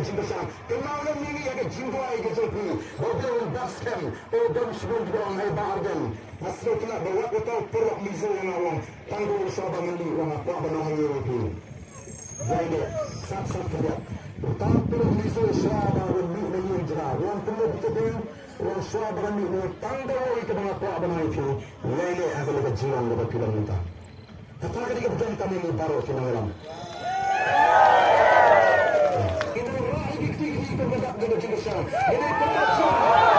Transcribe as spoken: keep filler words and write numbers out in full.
Jingkyrshan. Kynmaw lem ïa ngi ïa ka jingduwai ka jong phi. Ba u Blei un bat skhem. U don shibun kiba ong, hei Bah Ardent. Nga sngewtynnat ba wat uta u paralok Mizo ïa nga u ong, tang ba u shuwa ba ngan mih u ong, nga kwah ban ong ïa phi. Ïa ine, sat sat khyndiat. Uta u paralok Mizo shuwa ba un mih na ïing jong nga, u ong kumno phi tip, u ong shuwa ba ngan mih na ïing, tang da uwei kaba nga kwah ban ong ïa phi. Ïa ine ha kane ka jinglong kaba phi long mynta. Kata ka dei ka bynta ma ngi baroh ki nongïalam. Ngi dei ban rah ïa ki kti kti ki pynbna ki ba jingkyrshan. Ngi dei ban rah.